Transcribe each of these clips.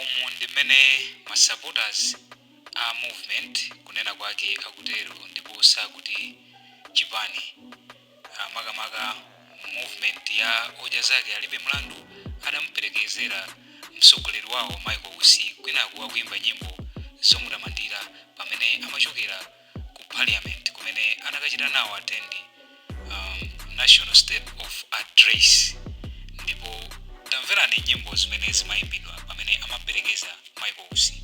Umu ndi mmene ma supporters a movement kunena kwake akutero, ndipo sakuti chipani, makamaka movement ya Odya Zake Alibe Mlandu, adamuperekezera mtsogoleri wawo Michael Usi kwinaku akuimba nyimbo zomutamandira pamene amachokera ku parliament kumene anakachita nawo attend national state of address. Ndipo tamverani nyimbo zimene zimayimbidwa pamene amaperekeza Michael Usi.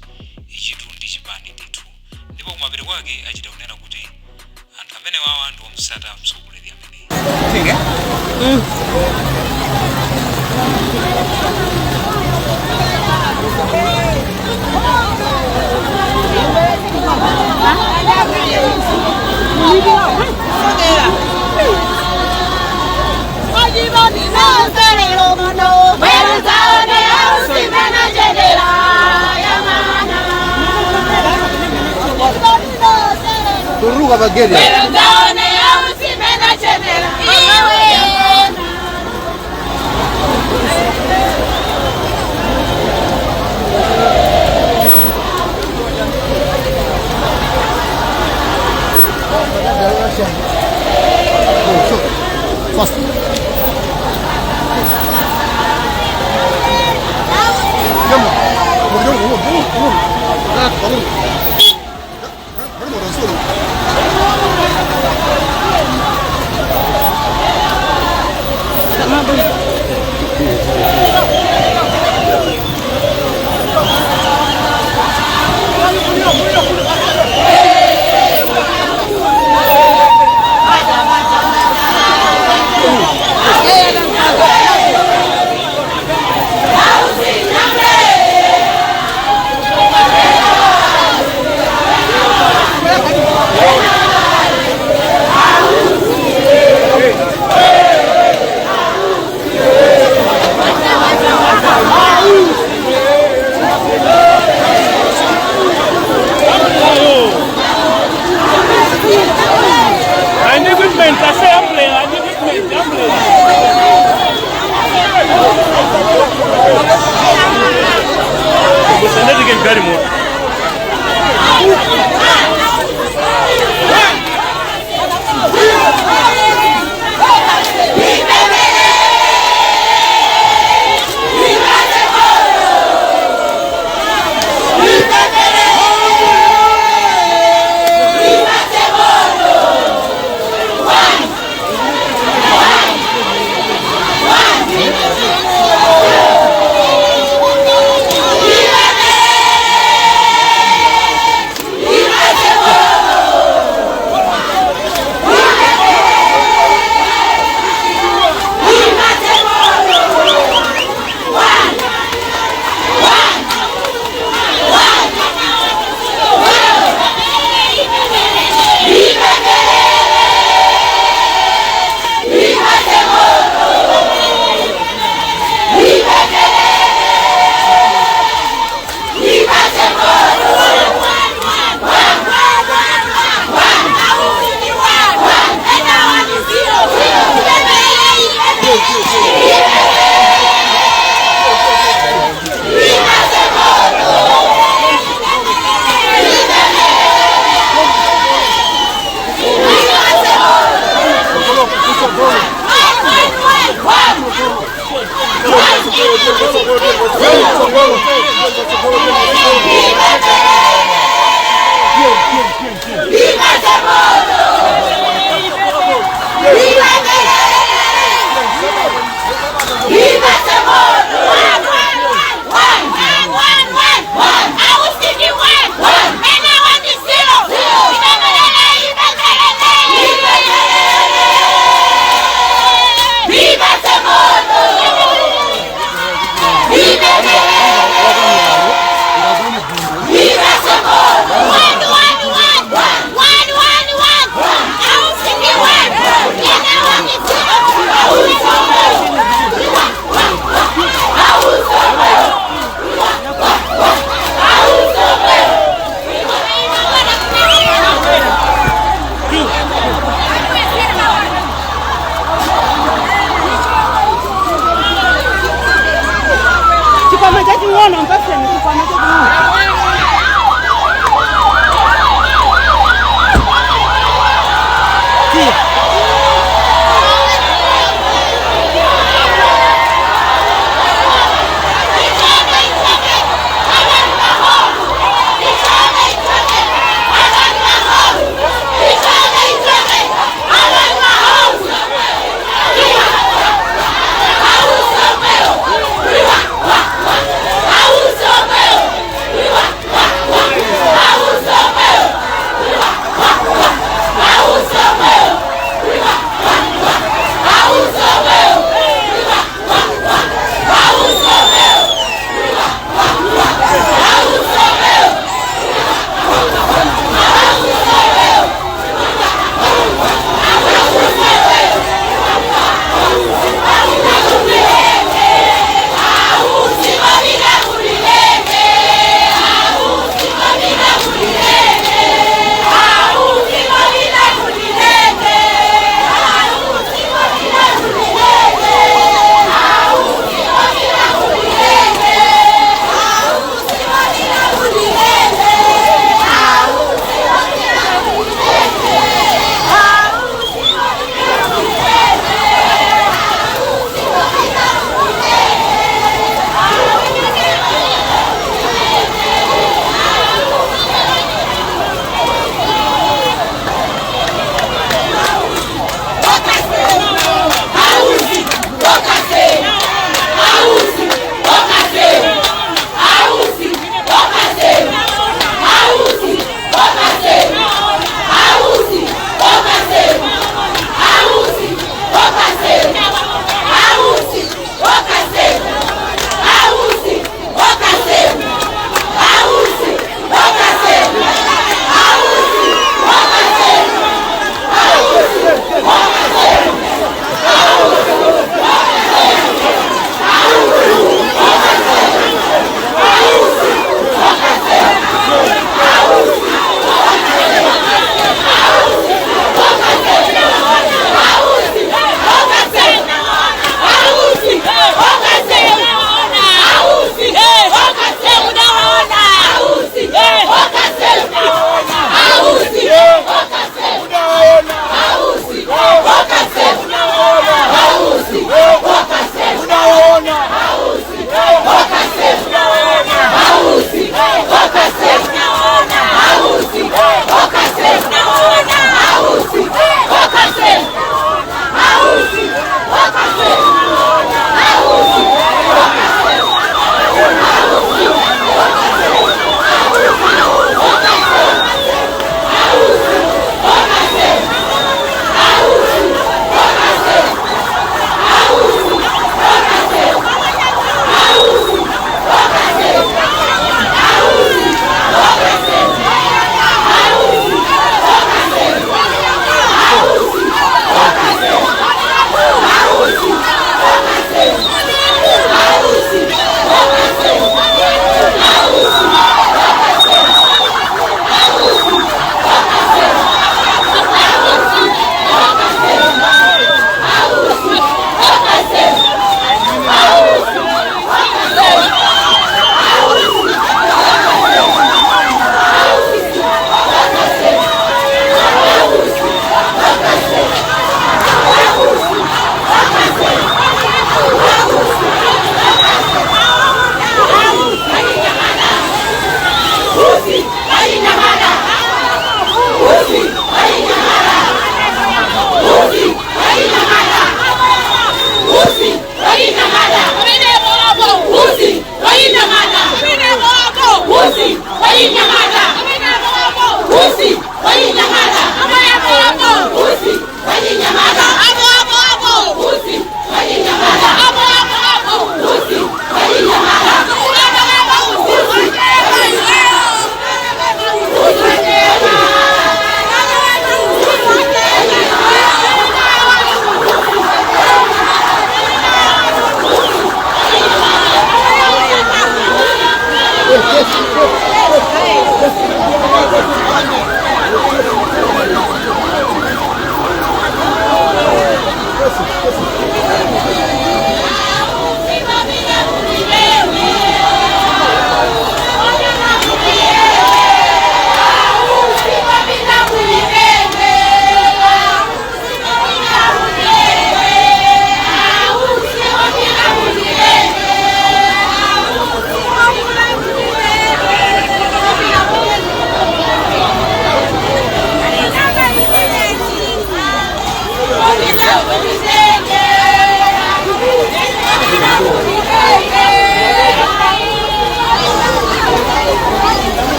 Ichitu ndi chipani ndithu, ndipo kumapeto kwake achita kunena kuti anthu amene wawa ndi omusata mtsogoleri amene. Turuka bagere. Fast. Come on. And equipment, I say umbrella, and equipment, umbrella. Usendete gari moto. Viva! Wang'ono mpaseni chikwana chakung'ono.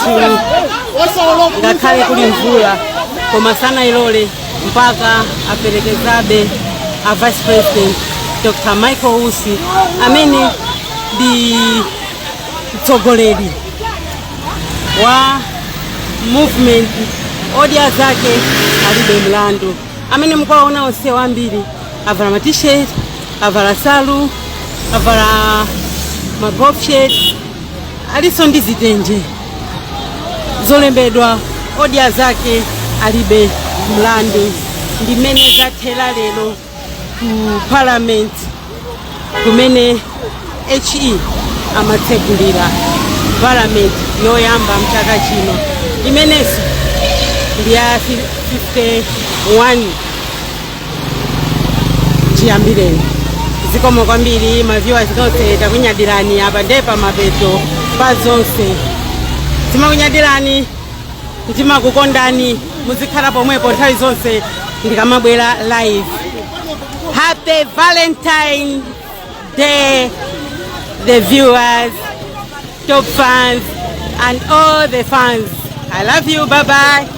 Ndithu, ngakhale kuli mvula, koma sanayilole mpaka aperekezabe a Vice President Dr Michael Usi, amene ndi mtsogoleri wa movement Odya Zake Alibe Mlandu. Amene mukuwaona onse, ambiri avala ma T-shirt, avala salu, avala ma golf shirt, alinso ndi zitenje zolembedwa Odya Zake Alibe Mlandu. Ndi mmene zathera lero ku Parliament, kumene HE amatsegulira Parliament yoyamba mchaka chino, imenenso ndi ya 51 chiyambireni. Zikomo kwambiri, ma viewers nonse, takunyadirani. Apa nde pamapeto pa zonse. Timakunyadirani, timakukondani, muzikhala pomwepo nthawi zonse ndikamabwera live. Happy Valentine Day, the viewers, top fans and all the fans. I love you. Bye bye.